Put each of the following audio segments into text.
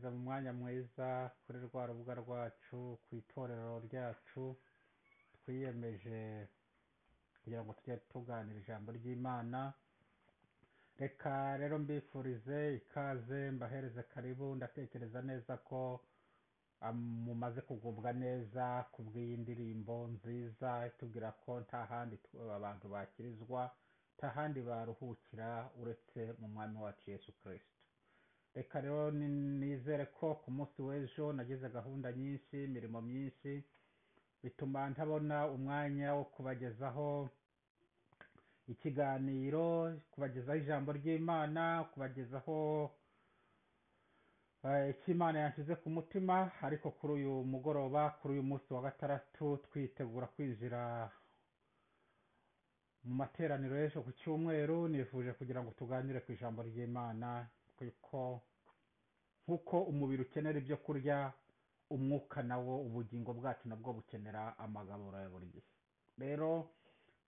Tugeze mu mwanya mwiza kuri rwa rubuga rwacu, ku itorero ryacu twiyemeje kugira ngo tujye tuganira ijambo ry'Imana. Reka rero mbifurize ikaze, mbahereze karibu. Ndatekereza neza ko mumaze kugubwa neza ku bw'iyi ndirimbo nziza itubwira ko nta handi abantu bakirizwa, nta handi baruhukira uretse mu Mwami wacu Yesu Kristo. Reka rero nizere ko ku munsi w'ejo nagize gahunda nyinshi, imirimo myinshi, bituma ntabona umwanya wo kubagezaho ikiganiro, kubagezaho ijambo ry'Imana, kubagezaho icyo Imana yanshyize ku mutima. Ariko kuri uyu mugoroba, kuri uyu munsi wa gatandatu, twitegura kwinjira mu materaniro y'ejo ku cyumweru, nifuje kugira ngo tuganire ku ijambo ry'Imana, kuko nk'uko umubiri ukenera ibyo kurya, umwuka nawo, ubugingo bwacu nabwo bukenera amagaburo ya buri gihe. Rero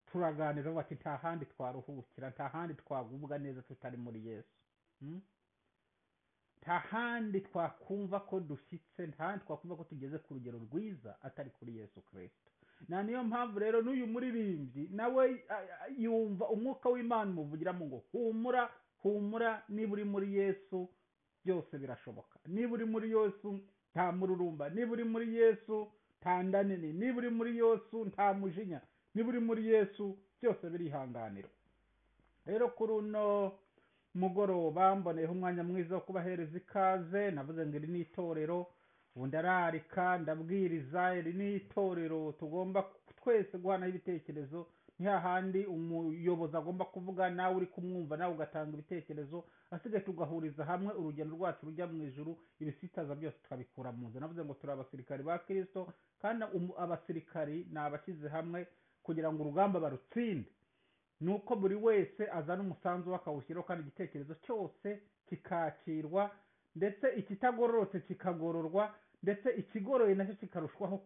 turaganira bati nta handi twaruhukira, nta handi twagubwa neza tutari muri Yesu. Nta handi twakumva ko dushyitse, nta handi twakumva ko tugeze ku rugero rwiza atari kuri Yesu Kristo. Na niyo mpamvu rero n'uyu muririmbyi nawe yumva umwuka w'Imana umuvugiramo ngo humura, humura, niba uri muri Yesu byose birashoboka. Niba uri muri Yesu nta mururumba, niba uri muri Yesu nta nda nini, niba uri muri Yesu nta mujinya, niba uri muri Yesu byose birihanganirwa. Rero kuri uno mugoroba mboneyeho umwanya mwiza wo kubahereza ikaze. Navuze ngo iri ni itorero, ubu ndararika, ndabwiriza, iri ni itorero tugomba twese guhanaho ibitekerezo. Ni hahandi umuyobozi agomba kuvuga, nawe uri kumwumva, nawe ugatanga ibitekerezo, asigaye tugahuriza hamwe urugendo rwacu rujya mu ijuru, ibisitaza byose tukabikura mu nzira. Navuze ngo turi abasirikari ba Kristo, kandi abasirikari ni abashyize hamwe kugira ngo urugamba barutsinde. Nuko buri wese azana umusanzu we akawushyiraho, kandi igitekerezo cyose kikakirwa, ndetse ikitagororotse kikagororwa, ndetse ikigoroye nacyo kikarushwaho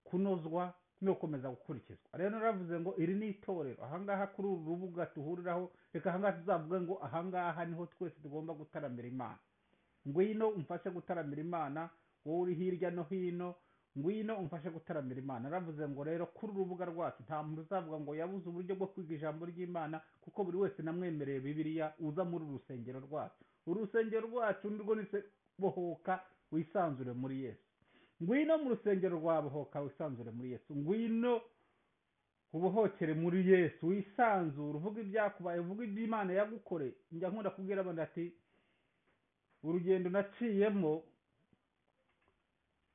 kunozwa no gukomeza gukurikizwa. Rero naravuze ngo iri ni itorero, ahangaha kuri uru rubuga duhuriraho, reka ahangaha tuzavuge ngo ahangaha niho twese tugomba gutaramira Imana. Ngwino umfashe gutaramira Imana, wowe uri hirya no hino, ngwino umfashe gutaramira Imana. Naravuze ngo rero kuri uru rubuga rwacu nta muntu uzavuga ngo yabuze uburyo bwo kwiga ijambo ry'Imana, kuko buri wese namwemereye Bibiliya uza muri uru rusengero rwacu. Uru rusengero rwacu nirwo nise bohoka wisanzure muri Yesu. Ngwino mu rusengero rwa bohoka wisanzure muri Yesu. Ngwino ubohokere muri Yesu, wisanzure, uvuge ibyakubaye, uvuge ibyo Imana yagukoreye. Njya nkunda kubwira abantu ati urugendo naciyemo,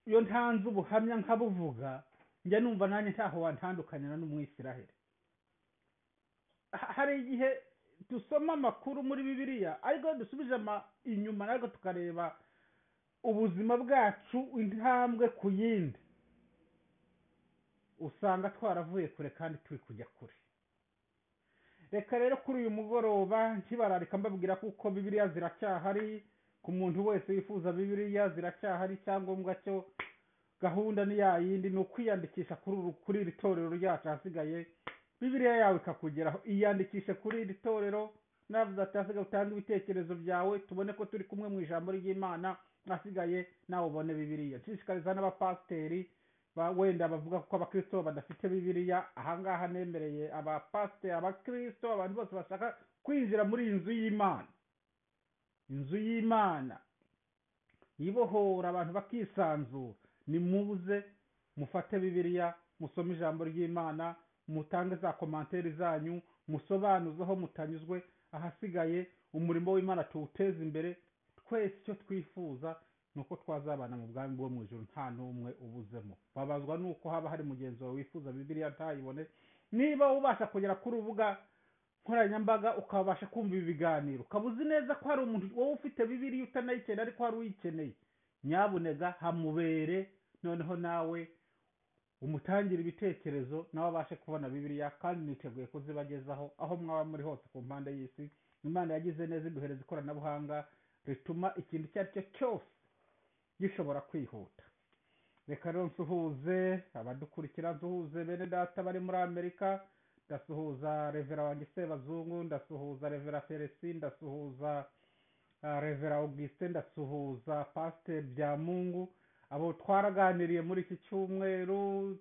iyo ntanze ubuhamya nkabuvuga, njya numva nanjye ntaho wantandukanya n'Umwisiraheli. Hari igihe dusoma amakuru muri Bibiliya, ariko dusubije inyuma ariko tukareba ubuzima bwacu intambwe ku yindi, usanga twaravuye kure kandi turi kujya kure. Reka rero kuri uyu mugoroba nkibararika mbabwira kuko Bibiliya ziracyahari, ku muntu wese wifuza Bibiliya ziracyahari. Icyangombwa cyo gahunda ni ya yindi, ni ukwiyandikisha kuri iri torero ryacu. Ahasigaye Bibiliya yawe ikakugeraho, iyandikishe kuri iri torero. Navuze ati ahasigaye utange ibitekerezo byawe, tubone ko turi kumwe mu ijambo ry'Imana, ahasigaye nawe ubone Bibiliya. Nshishikariza n'abapasiteri wenda bavuga ko abakristo badafite Bibiliya. Ahangaha nemereye abapasiteri, abakristo, abantu bose bashaka kwinjira muri iyi nzu y'Imana, inzu y'Imana ibohora abantu bakisanzura, nimuze mufate Bibiliya, musome ijambo ry'Imana, mutange za komanteri zanyu, musobanuze aho mutanyuzwe. Ahasigaye umurimo w'Imana tuwuteze imbere. Twese icyo twifuza ni uko twazabana mu bwami bwo mu ijuru nta n'umwe ubuzemo. Babazwa nuko haba hari mugenzi wawe wifuza Bibiliya ntayibone. Niba ubasha kugera kuri urubuga nkoranyambaga ukabasha kumva ibi biganiro, ukaba uzi neza ko hari umuntu wowe ufite Bibiliya utanayikeneye ariko hari uyikeneye, nyabunega hamubere, noneho nawe umutangire ibitekerezo, nawe abashe kubona Bibiliya. Kandi niteguye kuzibagezaho aho mwaba muri hose ku mpande y'isi. Imana yagize neza iduhereza ikoranabuhanga rituma ikintu icyo ari cyo cyose gishobora kwihuta. Reka rero nsuhuze abadukurikira, nsuhuze bene data bari muri Amerika, ndasuhuza Revera wanjye Sebazungu, ndasuhuza Revera Felisi, ndasuhuza Revera Augustin, ndasuhuza Pasiteri Byamungu, abo twaraganiriye muri iki cyumweru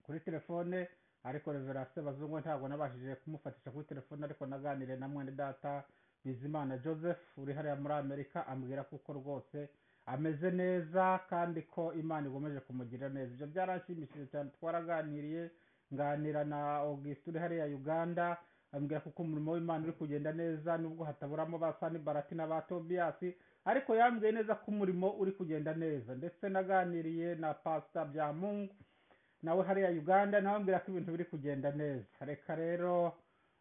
kuri telefone, ariko Revera Sebazungu ntabwo nabashije kumufatisha kuri telefone, ariko naganiriye na mwene data Bizimana Joseph uri hariya muri Amerika, ambwira kuko rwose ameze neza kandi ko Imana ikomeje kumugirira neza. Ibyo byaranshimishije cyane, twaraganiriye, nganira na Augustin uri hariya Uganda, ambwira kuko umurimo w'Imana uri kugenda neza nubwo hataburamo ba Sanibarati na ba Tobiyasi, ariko yambwiye neza ko umurimo uri kugenda neza. Ndetse naganiriye na Pastor Byamungu nawe hariya Uganda, nawe ambwira ko ibintu biri kugenda neza. Reka rero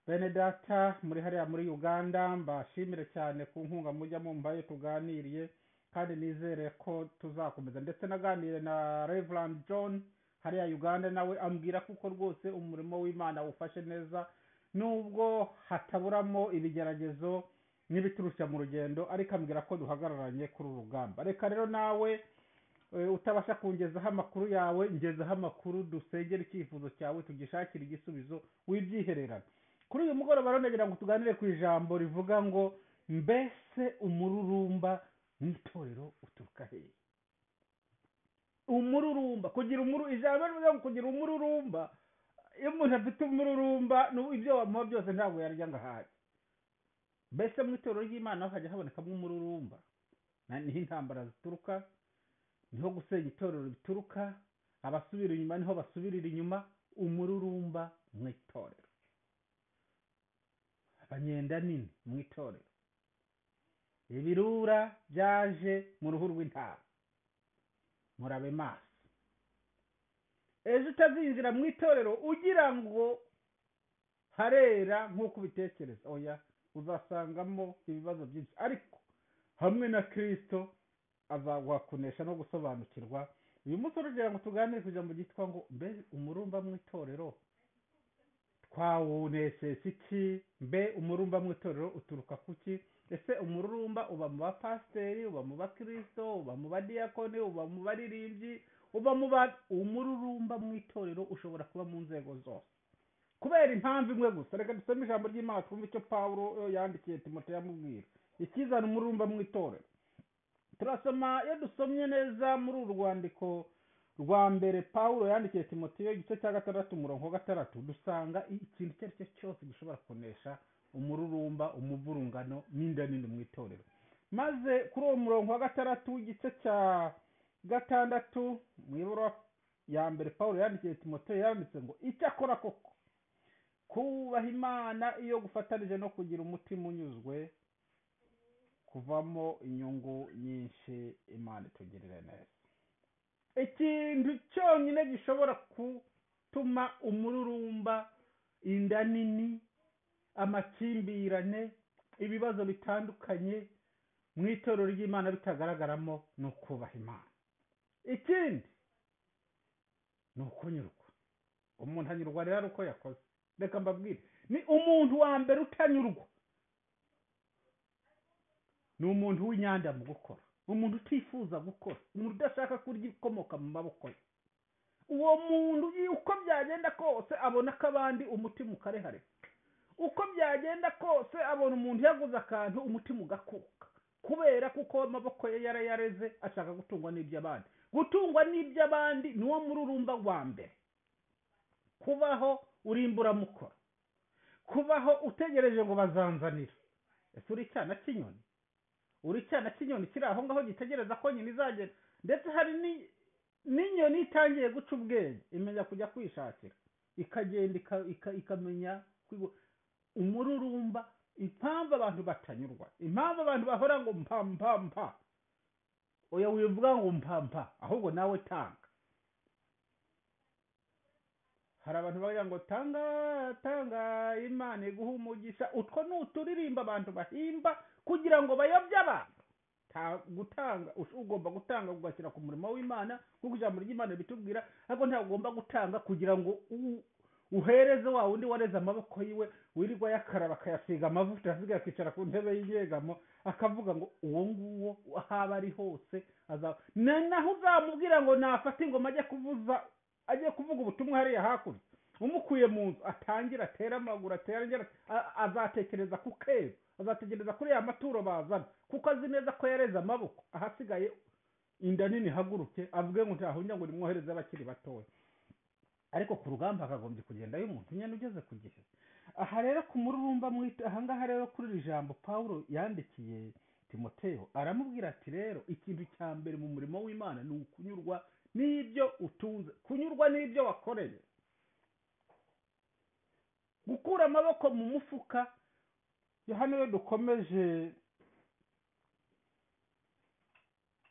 bene data muri hariya muri Uganda mbashimire cyane ku nkunga mujya mumpa iyo tuganiriye, kandi nizere ko tuzakomeza. Ndetse naganiriye na Reverend John hariya Uganda, nawe ambwira kuko rwose umurimo w'Imana ufashe neza nubwo hataburamo ibigeragezo n'ibiturushya mu rugendo, ariko ambwira ko duhagararanye kuri uru rugamba. Reka rero nawe utabasha kungezaho amakuru yawe, ngezaho amakuru, dusengere icyifuzo cyawe, tugishakire igisubizo, wibyihererana. Kuri uyu mugoroba rero ndagira ngo tuganire ku ijambo rivuga ngo mbese umururumba mu itorero uturuka hehe? Umururumba, kugira ijambo rivuga ngo kugira umururumba, iyo umuntu afite umururumba ibyo wamuha byose ntabwo yarya ngo ahage. Mbese mu itorero ry'Imana hajya habonekamo umururumba, niho intambara zituruka, niho gusenya itorero bituruka, abasubira inyuma niho basubirira inyuma. Umururumba mu itorero, abanyenda nini mu itorero, ibirura byaje mu ruhu rw'intama, murabe maso. Ejo utazinjira mu itorero ugira ngo harera nk'uko ubitekereza, oya, uzasangamo ibibazo byinshi, ariko hamwe na Kristo azaguhakunesha no gusobanukirwa. Uyu munsi urugira ngo tuganire ku ijambo ryitwa ngo mbe umurumba mu itorero twawunesesha iki? Mbe umurumba mu itorero uturuka kuki? Ese umururumba uba mu bapasiteri, uba mu bakristo, uba mu badiyakoni, uba mu baririmbyi, uba mu umururumba mu itorero ushobora kuba mu nzego zose kubera impamvu imwe gusa. Reka dusome ijambo ry'Imana twumve icyo Pawulo yandikiye Timoteyo amubwira ikizana umururumba mu itorero. Turasoma, iyo dusomye neza muri uru rwandiko rwa mbere Pawulo yandikiye Timoteyo igice cya 6 umurongo wa 6, dusanga ikintu icyo ari cyo cyose gishobora kunesha umururumba, umuvurungano n'inda nini mu itorero. Maze kuri uwo murongo wa 6 igice cya 6 mu ibaruwa ya mbere Pawulo yandikiye Timoteyo yanditse ngo icyakora koko kubaha Imana iyo gufatanije no kugira umutima unyuzwe kuvamo inyungu nyinshi. Imana itugirire neza. Ikintu cyonyine gishobora gutuma umururumba, inda nini, amakimbirane, ibibazo bitandukanye mu itorero ry'Imana bitagaragaramo ni ukubaha Imana. Ikindi ni ukunyurwa. Umuntu anyurwa rero uko yakoze. Reka mbabwire, ni umuntu wa mbere utanyurwa ni umuntu w'inyanda mu gukora, umuntu utifuza gukora, umuntu udashaka kurya ibikomoka mu maboko ye. Uwo muntu uko byagenda kose abona ko abandi umutima ukarehare, uko byagenda kose abona umuntu yaguze akantu umutima ugakuka, kubera kuko amaboko ye yarayareze, ashaka gutungwa n'iby'abandi. Gutungwa n'iby'abandi ni wo mururumba wa mbere. Kubaho urimbura mukora, kubaho utegereje ngo bazanzanira. Ese uri icyana cy'inyoni? Uri icyana cy'inyoni kiri aho ngaho gitegereza ko nyina izagera? Ndetse hari n'inyoni itangiye guca ubwenge, imenya kujya kwishakira, ikagenda ikamenya umururumba. Impamvu abantu batanyurwa, impamvu abantu bahora ngo mpa mpa mpa, oya wivuga ngo mpa mpa, ahubwo nawe tanga. Hari abantu bagira ngo tanga tanga Imana iguha umugisha. Utwo ni uturirimba abantu bahimba kugira ngo bayobye abantu. Gutanga, ugomba gutanga ugashyira ku murimo w'Imana nk'uko ijambo ry'Imana bitubwira, ariko ntabwo ugomba gutanga kugira ngo uhereze wa wundi wareze amaboko yiwe, wirirwa yakaraba akayasiga amavuta, asigaye akicara ku ntebe y'inyegamo akavuga ngo uwo nguwo aho ari hose azaba. Naho uzamubwira ngo nafate ingoma ajye kuvuza, agiye kuvuga ubutumwa hariya hakurya, Umukuye mu nzu atangira atere amaguru, atangira azatekereza ku kebo, azatekereza kuri ya maturo bazana, kuko azi neza ko yareze amaboko. Ahasigaye inda nini ihaguruke avuge ngo ntahunya ngo nimwohereze abakiri batoya. Ariko ku rugamba hakagombye kugendayo umuntu nyine ugeze ku gihe. Aha rero ku mururumba ahangaha rero kuri iri jambo Pawulo yandikiye Timoteyo aramubwira ati rero ikintu cya mbere mu murimo w'Imana ni ukunyurwa n'ibyo utunze, kunyurwa n'ibyo wakoreye, gukura amaboko mu mufuka. Hano rero dukomeje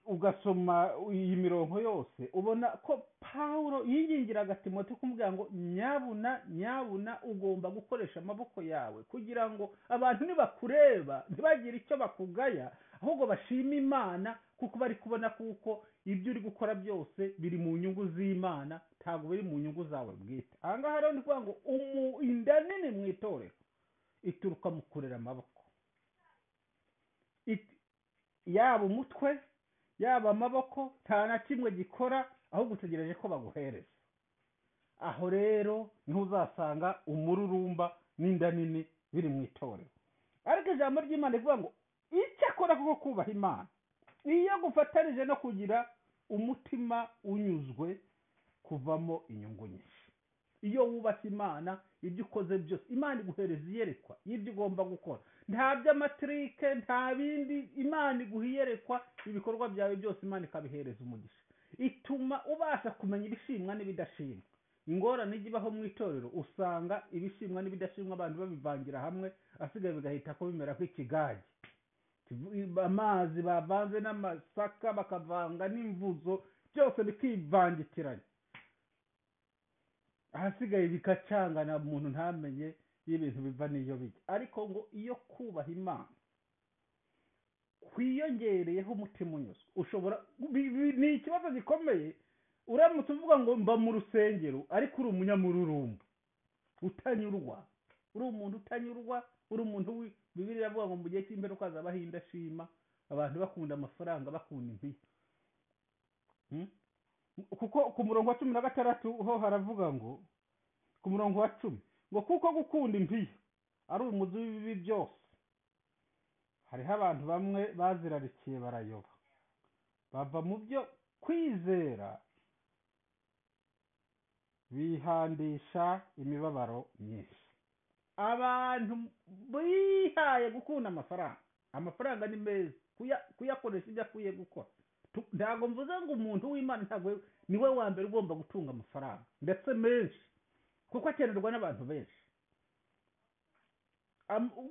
ugasoma iyi mirongo yose ubona ko Pawulo yingingiraga Timoteyo kumubwira ngo nyabuna nyabuna ugomba gukoresha amaboko yawe kugira ngo abantu nibakureba ntibagire icyo bakugaya, ahubwo bashime Imana kuko bari kubona kuko ibyo uri gukora byose biri mu nyungu z'Imana, ntabwo biri mu nyungu zawe bwite. Aha ngaha rero ni ukuvuga ngo inda nini mu itorero ituruka mu kurera amaboko, yaba umutwe yaba amaboko, nta na kimwe gikora ahubwo utegereje ko baguhereza. Aho rero niho uzasanga umururumba n'inda nini biri mu itorero. Ariko ijambo ry'Imana rivuga ngo icyakora kuko kubaha Imana iyo gufatanije no kugira umutima unyuzwe kuvamo inyungu nyinshi. Iyo wubatse Imana ibyo ukoze byose Imana iguhereza iyerekwa y'ibyo ugomba gukora, nta by'amatrike nta bindi, Imana iguha iyerekwa, ibikorwa byawe byose Imana ikabihereza umugisha. Ituma ubasha kumenya ibishimwa n'ibidashimwa. Ingorane ijya ibaho mu itorero usanga ibishimwa n'ibidashimwa abantu babivangira hamwe, asigaye bigahita ko bimera nk'ikigage, amazi bavanze n'amasaka bakavanga n'imvuzo, byose bikivangitiranya, ahasigaye bikacangana umuntu ntamenye y'ibintu biva n'iyo bijya. Ariko ngo iyo kubaha Imana kwiyongereyeho umutima unyuzwe, ushobora ni ikibazo gikomeye. Uramutse uvuga ngo mba mu rusengero ariko uri umunyamururumba utanyurwa, uri umuntu utanyurwa, uri umuntu Bibiliya iravuga ngo mu gihe cy'imperuka hazabaho indashima, abantu bakunda amafaranga bakunda impiya. Kuko ku murongo wa 16 ho haravuga ngo ku murongo wa 10 ngo kuko gukunda impiya ari umuzi w'ibibi byose, hariho abantu bamwe bazirarikiye barayoba, bava mu byo kwizera bihandisha imibabaro myinshi. Abantu bihaye gukunda amafaranga, amafaranga ni meza, kuyakoresha ibyo akwiye gukora. Ntabwo mvuze ngo umuntu w'Imana ntabwo niwe wa mbere ugomba gutunga amafaranga ndetse menshi, kuko akenerwa n'abantu benshi.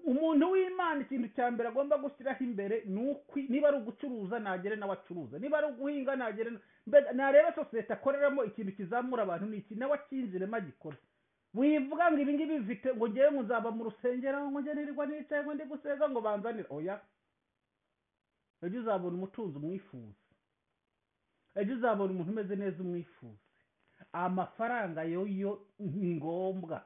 Umuntu w'Imana ikintu cya mbere agomba gushyiraho imbere ni niba ari ugucuruza nagere nawe acuruza, niba ari uguhinga nagere, nareba sosiyete akoreramo ikintu kizamura abantu ni iki nawe akinjiremo agikora. Wivuga ngo ibi ngibi bifite ngo ngewe ngo nzaba mu rusengero ngo nge nirirwa nicaye ngo ndi gusenga ngo banzanire, oya. Ejo uzabona umutunzi umwifuza, ejo uzabona umuntu umeze neza umwifuza. Amafaranga yoyo ni ngombwa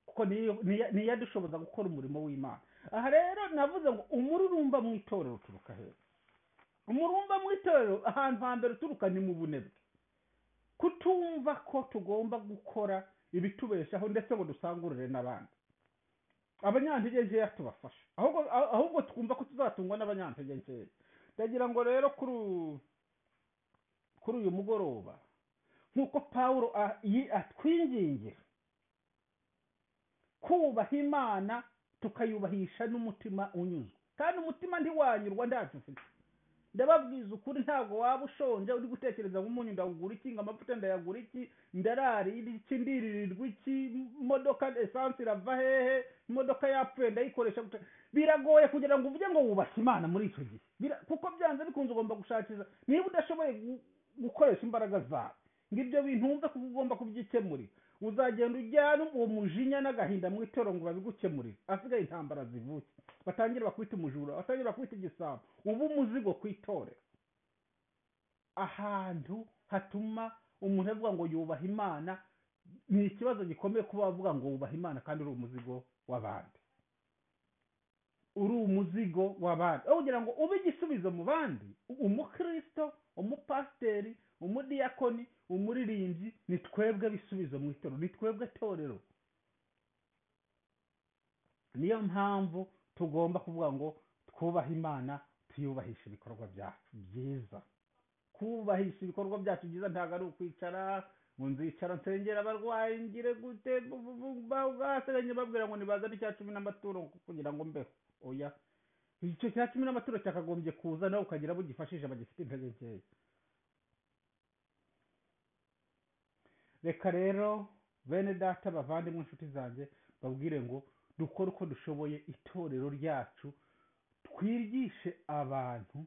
kuko niyo adushoboza gukora umurimo w'Imana. Aha rero navuze ngo umururumba mu itorero uturuka hehe? Umururumba mu itorero ahantu hambere uturuka ni mu bunebwe, kutumva ko tugomba gukora ibitubeshaho ndetse ngo dusangurire n'abandi. Abanyantege nkeya tubafasha, ahubwo twumva ko tuzatungwa n'abanyantege nkeya. Ndagira ngo rero kuri uyu mugoroba nk'uko Pawulo atwingingira kubaha Imana tukayubahisha n'umutima unyuzwe, kandi umutima ntiwanyurwa ntacyo ufite. Ndababwiza ukuri, ntabwo waba ushonje uri gutekereza ngo umunyu ndawugura iki, ngo amavuta ndayagura iki, ndarari iki, ndiririrwa iki, imodoka esansi irava hehe, imodoka yapfuye ndayikoresha. Biragoye kugira ngo uvuge ngo wubashye Imana muri icyo gihe, kuko byanze bikunze ugomba gushakisha. Niba udashoboye gukoresha imbaraga zawe ngo ibyo bintu wumve ko ugomba kubyikemurira, uzagenda ujyana uwo mujinya n'agahinda mu itorero ngo babigukemurire, asigaye intambara zivuke, batangira bakwita umujura, batangira bakwita igisambo, uba umuzigo ku itorero. Ahantu hatuma umuntu avuga ngo yubaha Imana ni ikibazo gikomeye kuba wavuga ngo wubaha Imana kandi uri umuzigo w'abandi, uri umuzigo w'abandi. Aho kugira ngo ube igisubizo mu bandi, umukristo, umupasiteri, umudiyakoni Umuririmbyi ni twebwe bisubizo mu itorero, ni twebwe torero. Niyo mpamvu tugomba kuvuga ngo twubahe Imana, tuyubahisha ibikorwa byacu byiza. Kubahisha ibikorwa byacu byiza ntabwo ari ukwicara ngo nzicara nsengera abarwayi ngire gute, basigaye babwira ngo nibazane icya 10 n'amaturo kugira ngo mbeho. Oya, icyo cya 10 n'amaturo cyakagombye kuza nawe ukagira abo ugifashije bagifite intege nkeya. Reka rero bene data bavandimwe inshuti zanjye babwire ngo dukore uko dushoboye itorero ryacu twigishe abantu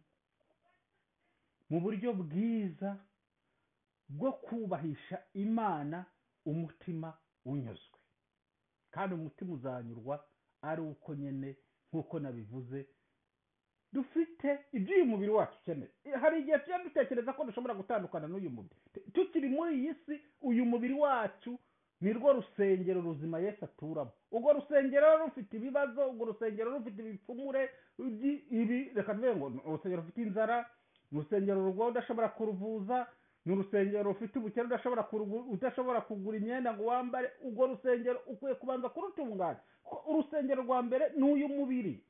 mu buryo bwiza bwo kubahisha Imana umutima unyuzwe. Kandi umutima uzanyurwa ari uko nyene nkuko nabivuze dufite ibyo uyu mubiri wacu ukeneye. Hari igihe tujya dutekereza ko dushobora gutandukana n'uyu mubiri tukiri muri iyi si. Uyu mubiri wacu ni rwo rusengero ruzima Yesu aturamo. Urwo rusengero rufite ibibazo, urwo rusengero rufite ibipfumure, ibi reka tuvuge ngo urusengero rufite inzara, ni urusengero rwo udashobora kuruvuza, ni urusengero rufite ubukene udashobora kugura imyenda ngo wambare. Urwo rusengero ukwiye kubanza kurutunganya. Urusengero rwa mbere ni uyu mubiri.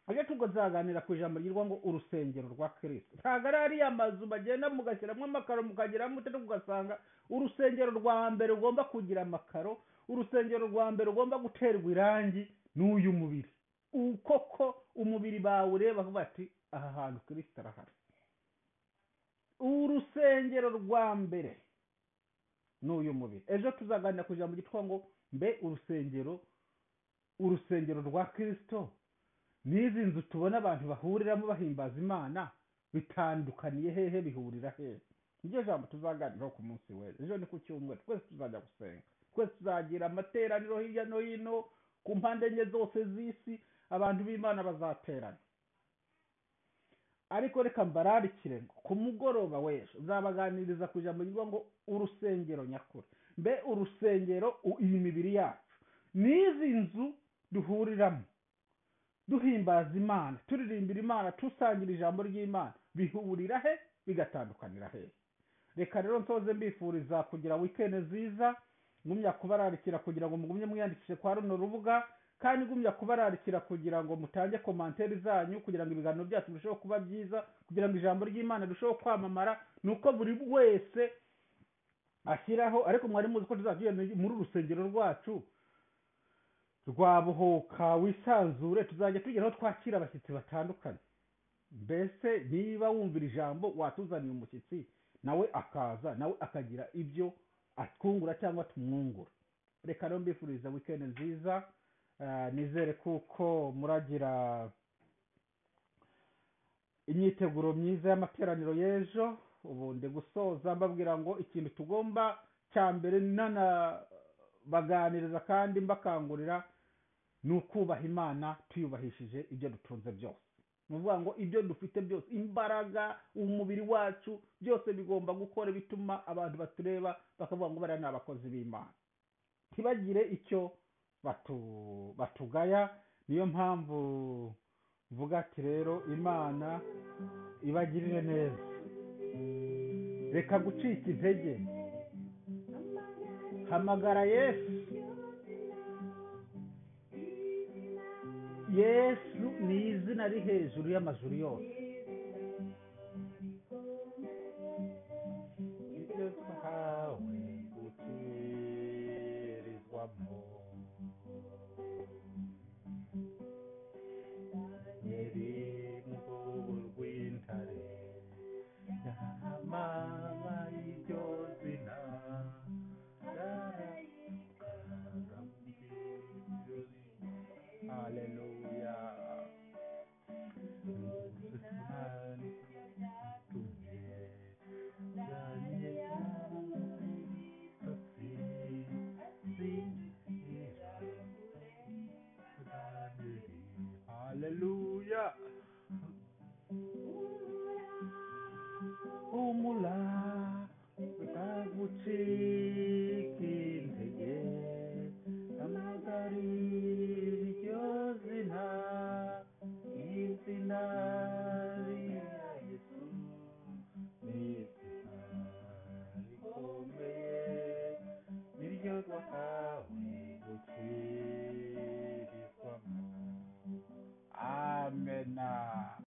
Ajya tukazaganira ku ijambo ryitwa ngo urusengero rwa Kristo. Ntabwo ari ariya mazu bagenda mugashyiramo amakaro mukageramo utari, ugasanga urusengero rwa mbere ugomba kugira amakaro, urusengero rwa mbere ugomba guterwa irangi ni uyu mubiri. Ukoko umubiri bawe ureba bati aha hantu Kristo arahari. Urusengero rwa mbere ni uyu mubiri. Ejo tuzaganira ku ijambo ryitwa ngo mbe urusengero rwa Kristo n'izi nzu tubona abantu bahuriramo bahimbaza Imana bitandukaniye hehe, bihurira hehe? Niryo jambo tuzaganiraho ku munsi w'ejo. Ejo ni ku cyumweru, twese tuzajya gusenga, twese tuzagira amateraniro hirya no hino ku mpande enye zose z'isi, abantu b'Imana bazaterana. Ariko reka mbararikire ngo ku mugoroba w'ejo nzabaganiriza ku ijambo ryitwa ngo urusengero nyakuri. Mbe urusengero iyi mibiri yacu n'izi nzu duhuriramo duhimbaza Imana, turirimbira Imana, tusangira ijambo ry'Imana, bihurira he bigatandukanira he? Reka rero nsoze mbifuriza kugira weekend nziza, ngumya kubararikira kugira ngo mugumye mwiyandikishe kwa runo rubuga, kandi ngumya kubararikira kugira ngo mutange komanteri zanyu kugira ngo ibiganiro byacu birusheho kuba byiza, kugira ngo ijambo ry'Imana rirusheho kwamamara. Nuko buri wese ashyiraho. Ariko mwari muzi ko tuzajya muri urusengero rwacu rwabuhoka wisanzure, tuzajya tugera aho twakira abashyitsi batandukanye. Mbese niba wumvira ijambo watuzaniye umushyitsi nawe akaza, nawe akagira ibyo atwungura cyangwa tumwungura. Reka rero mbifuriza weekend nziza, nizere kuko muragira imyiteguro myiza y'amateraniro y'ejo. Ubu ndi gusoza mbabwira ngo ikintu tugomba cya mbere nanabaganiriza kandi mbakangurira ni ukubaha Imana tuyubahishije ibyo dutunze byose. Ni ukuvuga ngo ibyo dufite byose, imbaraga, umubiri wacu, byose bigomba gukora bituma abantu batureba bakavuga ngo bariya ni abakozi b'Imana, ntibagire icyo batugaya. Niyo mpamvu mvuga ati rero Imana ibagirire neza. Reka gucika intege, hamagara Yesu. Yesu ni izina riri hejuru y'amajuru yose. Ibyo twahawe gukirizwamo.